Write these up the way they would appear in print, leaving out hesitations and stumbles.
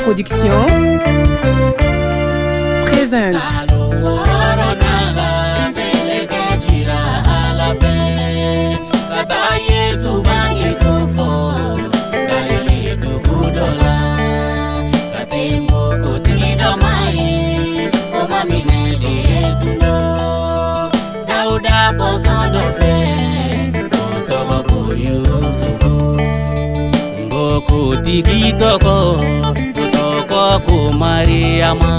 Production présente. Tigi tɔgɔ o tɔgɔ ko Mariyama,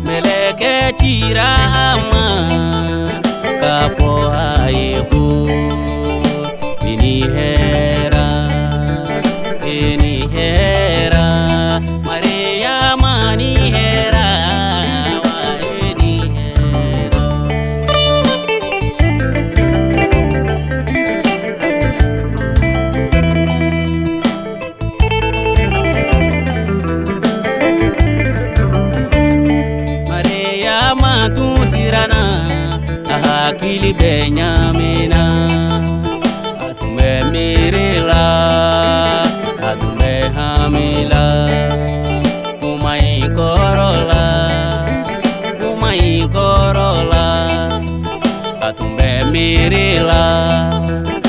mɛlɛkɛ cira a ma k'a fɔ a ye ko i ni hɛra, i ni hɛra, Mariyama ni hɛra, wa i ni hɛra. Tun siranna, a hakili bɛ ɲaamina, a tun bɛ miiri la, a tun bɛ hami la, kuma in kɔrɔ la, kuma in kɔrɔ la, a tun bɛ miiri la,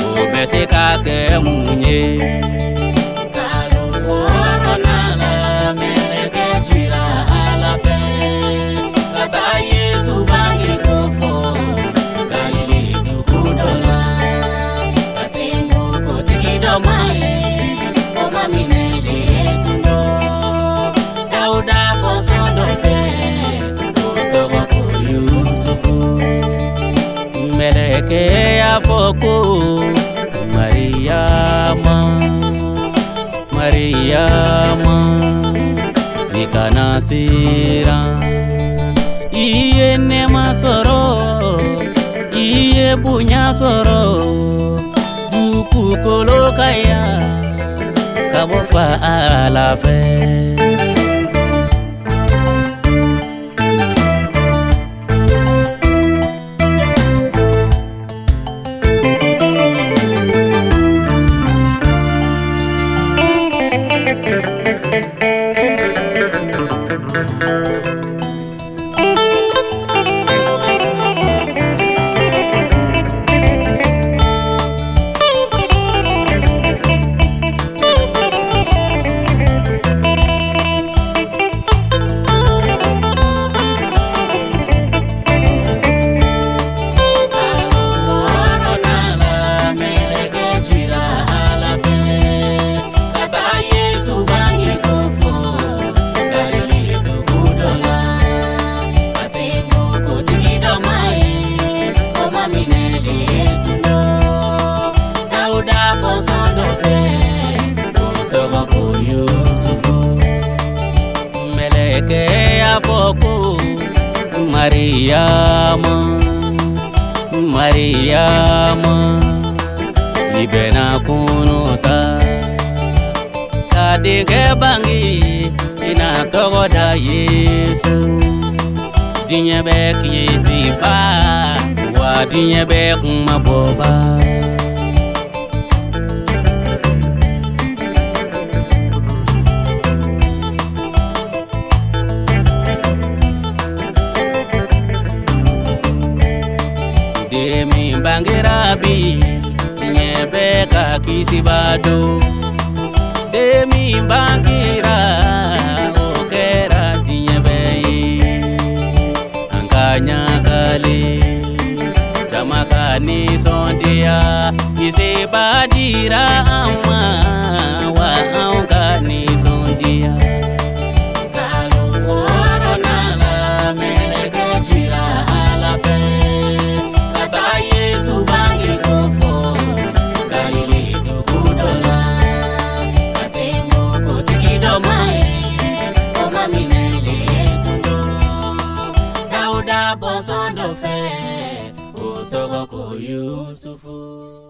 o bɛ se ka kɛ mun ye. Kalo wɔɔrɔnan la, mɛlɛkɛ cira Ala fɛ ka taa Yesu bange ko fɔ Galile dugu dɔ la, ka se npogotigi dɔ ma ye, o ma minɛlen tun don Dawuda bɔnsɔn dɔ fɛ, o tɔgɔ ko Yusufu. Mɛlɛkɛ y'a fɔ ko Mariyama, Mariyama, i kana siran, i ye nɛɛma sɔrɔ, i ye bonya sɔrɔ, dugukolo ka yan ka bɔ fa Ala fɛ. Mɛlɛkɛ y'a fɔ ko Mariyama, Mariyama, i bɛna kɔnɔ ta ka denkɛ bange, i na tɔgɔ da Yesu. Diɲɛ bɛ kisi ba, wa diɲɛ bɛ kuma bɔba. Den min bangera bi, diɲɛ bɛ ka kisiba don. Den min bangera, o kɛra diɲɛ bɛɛ ye. An ka ɲagale, jama ka nisɔndiya, kisiba dira an ma, wa anw ka nisɔndiya. Kalo wɔɔrɔnan la, mɛlɛkɛ cira Ala fɛ ka taa Yesu bange ko fɔ Galile dugu dɔ la, ka se npogotigi dɔ ma ye, o ma minɛlen tun don Dawuda bɔnsɔn dɔ fɛ, o tɔgɔ ko Yusufu.